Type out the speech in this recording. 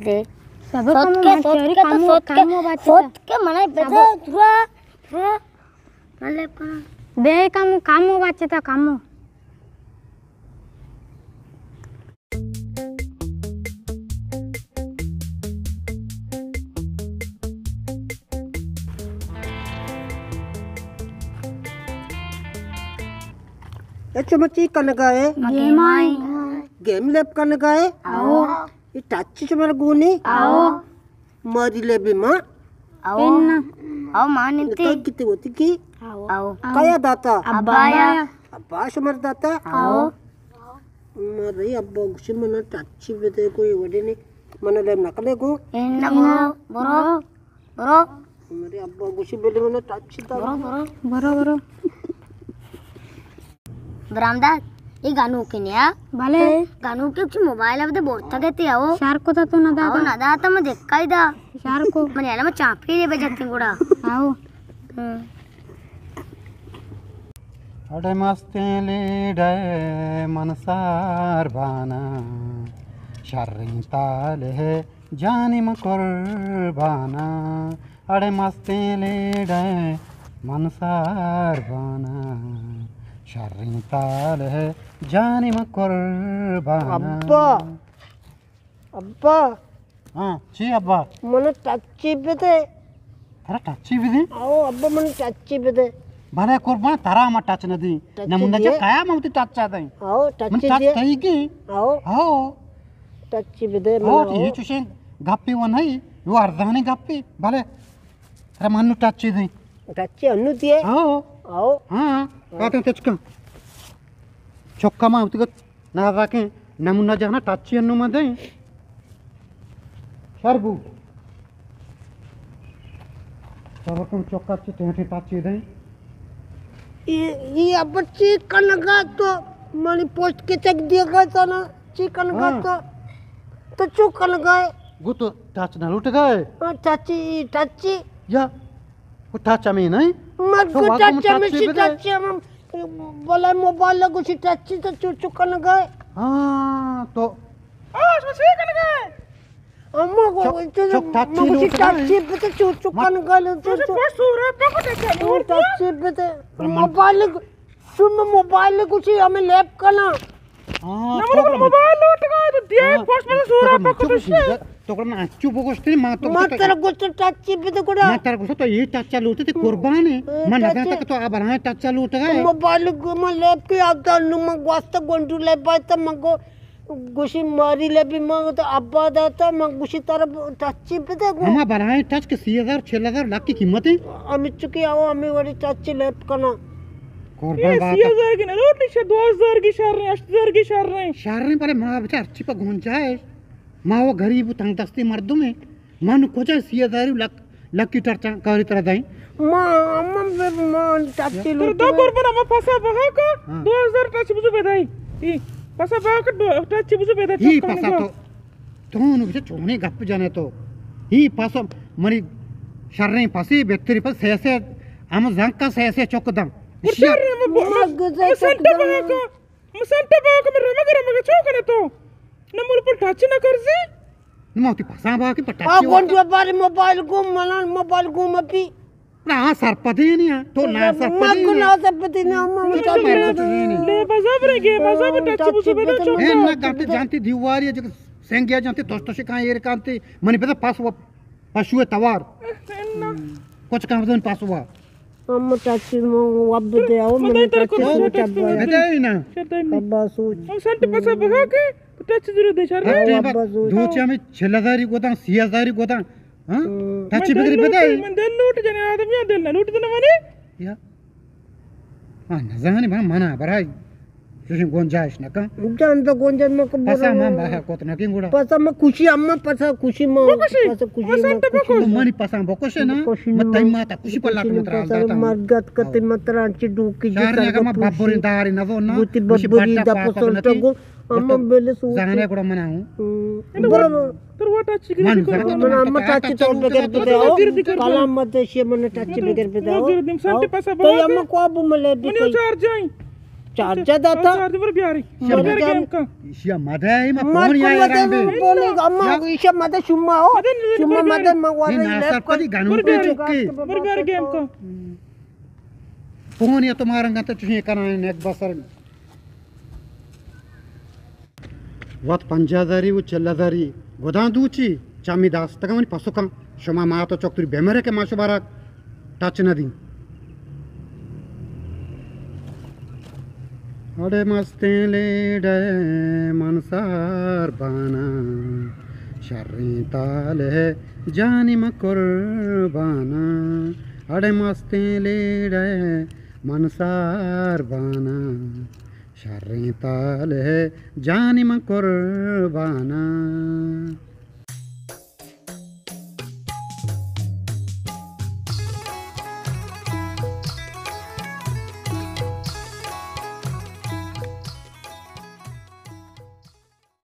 دے۔ صبر کمو، سوتکے، من چوری سوتکے تو کمو، سوتکے۔ کمو بچتا۔ سوتکے منا بدے، صبر۔ درا، درا۔ من لیب کناں۔ دے کمو، کمو بچتا، کمو۔ اے چمچی کنگا ئے؟ گیم آئی۔ گیم لیب کنگا ئے؟ آؤ۔ اے ٹچ شمارا گونی؟ آؤ۔ ماری لیبی ما؟ آؤ۔ آؤ، ما نمتی۔ تو کتی ہوتی کی؟ آؤ۔ کیا داتا؟ ابایا۔ ابا شمار داتا؟ آؤ۔ مارا ابا گوشی منا ٹچی بدے، کوئی وڑے نے منا لیب نکنے گو۔ انا برو، برو، برو۔ مارا ابا گوشی بدے منا ٹچی دا۔ برو، برو۔ برو، برو۔ برامداد، اے گنوکے نیا؟ بلے۔ گنوکے چی موبائل ابدے بورتگ تے آؤ۔ شر کتا تو نہ داتا؟ آؤ، نہ داتا، من دکائی دا۔ شر کو۔ من یالا من چاپی دے بجتی گڑا۔ آؤ۔ ہاں۔ اڑے مستیں لیڑے من سار بانا، شریں تالے جانی من قربانا۔ اڑے مستیں لیڑے من سار بانا، شریں تالے جانی من قربانا۔ ابا، ابا۔ ہاں، چی ابا؟ من ٹچی بدے۔ ترا ٹچی بدے؟ آؤ ابا، من ٹچی بدے۔ بلے قربان، ترا ما ٹچ نہ دی۔ ٹچی نمونہ دیے؟ چا کیا ما وتی ٹچ آ دیں؟ آؤ، من ٹچی ٹچ دیے۔ تئی کی؟ آؤ۔ آؤ۔ ٹچی بدے من، آؤ، آؤ۔ یہ چوشیں گپی و نہیں، یہ ارزانی گپی۔ بلے ترا منو ٹچی دیں۔ ٹچی انو دیے؟ آؤ۔ آؤ۔ ہاں، آؤ۔ کاتیں تچکا۔ چکا ما وتی نازاکیں نمونہ جانا ٹچی انو من دیں۔ شر بو۔ صبر کن چکا چی ٹینٹی ٹچی دیں۔ ای، ای ابا چی کنگا تو منی پوسٹ کے چک دیگا سنا چی کنگا ہاں۔ تو، تو چو کنگا ہے؟ گو تو ٹچ نہ لوٹگا ہے؟ ہاں، ٹچی، ٹچی۔ یا کو ٹچ ہمیں نہیں؟ مت تو کو واقعی ٹچ میں ہمیں سی بدے۔ ٹچ ہم بلا موبائل گوشی ٹچی تو چو چو کنگا ہے۔ ہاں، تو آ، شما چی کنگا ہے؟ اما گو، چک، تو چک، ٹچی مگوشی لوٹ رہا ہے۔ ٹچی بتے چو چو مت کنگا لو تو چو۔ پوش سورا پکو ٹچی لوٹ۔ ٹچی بتے۔ موبائل گو، شما موبائل گوشی ہمیں لیب کنا۔ ہاں، نہ، تو من کنا موبائل لوٹ گا، تو دیا ہاں، پوش میں تو سورا کنا پکو چپ ٹچی۔ تو کنا چپ گوشتی، ما تو ما کنا ترا گوشت ٹچی بتے گڑا۔ ما ترا گوشت تو یہ ٹچا لوٹے تے قربان ہے۔ ہاں، من نہ ٹچی۔ جانتا کہ تو ابر ہاں ٹچا لوٹ گئے۔ موبائل گو، من لیب کی آتا نو من گواستا گونڈو لیب آتا من گو گوشی ماری لبی ما تو ابا داتا، ما گوشی ترا ٹچی بدے گو۔ ہما بلاہیں ٹچ کہ سی ہزار، چل ہزار، لکھ کی قیمت ہے۔ ہمیں چکی آؤ، ہمیں وڑی ٹچی لیب کنا۔ قربان اے باتا۔ سی ہزار کی نہ لوٹی، شہ دو ہزار کی شر رہے، ہشت ہزار کی شر رہے۔ شر رہے، بلے ما بچار چی پا گنجائش۔ ما وہ غریب و تنگ دستی مردم ہے۔ من کجا سی ہزار لک، لکی ٹچاں کاری ترا دائیں؟ ما، ما، ما ٹچی ترا لوٹی دو ہے۔ قربان، ما پسا بہا کا، ہاں۔ دو ہزار ٹچ بزو بدائی۔ ای، پسا بہا کا، دو ٹچ بزو بدائی، ای چکانی پسا گا۔ تو، تو نو بچا چونے گپ جانے تو۔ ای پسا منی شریں پسی بہتری پس سیسے، ہم زنگ کا سیسے چک دم۔ شریں ما ب-، ما ما گزے سنٹ چک دم۔ بہا کا، ما سنٹ بہا کا، ما رمگ رمگ چو کنے تو۔ نہ مول پر ٹچ نہ کرزی۔ نہ ما وتی پساں با کہ پہ آ ٹچی گونڈو واسطہ۔ بارے موبائل گوم، منا موبائل گوم اپی۔ نہ، آ سرپدی نہیں ہے۔ تو نہ سرپدی مگو نہیں۔ نہ سرپدی نہیں، ہم تو تو سرپدی نہیں۔ لے بازا برے گے، بازا بر ٹچی بوزو بیدو چوکا۔ اے نہ گاتے جانتی دیواری ہے، جو سنگیا جانتی دوست شکان ایر کانتی۔ منی پتا پاس و پشو توار۔ کچھ کام دن پاس ہوا۔ ہم ٹچی مو وب دے آؤ، من ٹچی سوچ اب۔ بدے نا۔ ابا سوچ۔ ہم سنٹ پسا بہا کے۔ تو ٹچ ضرور دے شر۔ ہاں، ٹیم ابا زور۔ دو چا میں چل ہزاری گوداں، سی ہزاری گوداں۔ ہاں؟ ہاں۔ ٹچ من بگر دل لوٹ، بدے۔ من دل لوٹ جنے آدمی دل نہ لوٹ دے منی۔ یا۔ ہاں، نزانی بھا منا برای۔ چوشیں گنجائش نہ کن۔ جان تو گنجائش مکو پسا برا۔ من بہا کوت نہ کن گڑا۔ پسا من خوشی اما پسا خوشی ما۔ بکشی۔ پسا خوشی ما سنٹ بکش۔ خوشی ما۔ منی پسا بکشے نا۔ بکشی ما۔ تئی ماتا خوشی پر لات مترا پسا داتا۔ مرگت کتے ہاں۔ مترا چی ڈوکی جی شہر نے اگر ما ببریں دارے نہ دو نا۔ بوتی ببری دا پسنٹ گو۔ اما بلے سوچ۔ زانے گڑا منا ہوں۔ ہم۔ برو۔ تر وہ ٹچی گری من کر۔ زانے من اما ٹچی تو بگر بدے آؤ۔ کلام مت شی من ٹچی بگر بدے آؤ۔ گردم سنٹ پسا تو بہت اما کو اب ملے بھی منی کوئی۔ چار جائیں۔ چارجر داتا۔ چارجر بر بیاری۔ بر بیاری گیم کن۔ ایشیا مدہ ای ما فون یا یاران بی۔ فون اما ایشیا مدہ شما ہو۔ شما مدہ ما وارے لیب کن۔ بر بیاری۔ بر بیاری گیم کن۔ فون یا تو مارنگا تو چوشیں کنائیں نیک بسر۔ وت پنجاہ ہزاری و چل ہزاری گداں دوچی چمی داستگاں منی پسو کن۔ شما مات و چک توری بمرے کہ ما شمارا ٹچ نہ دیں۔ اڑے مستیں لیڑے من سار بانا، شریں تال ہے جانی من قربانا۔ اڑے مستیں لیڑے من سار بانا، شریں تال ہے جانی من قربانا۔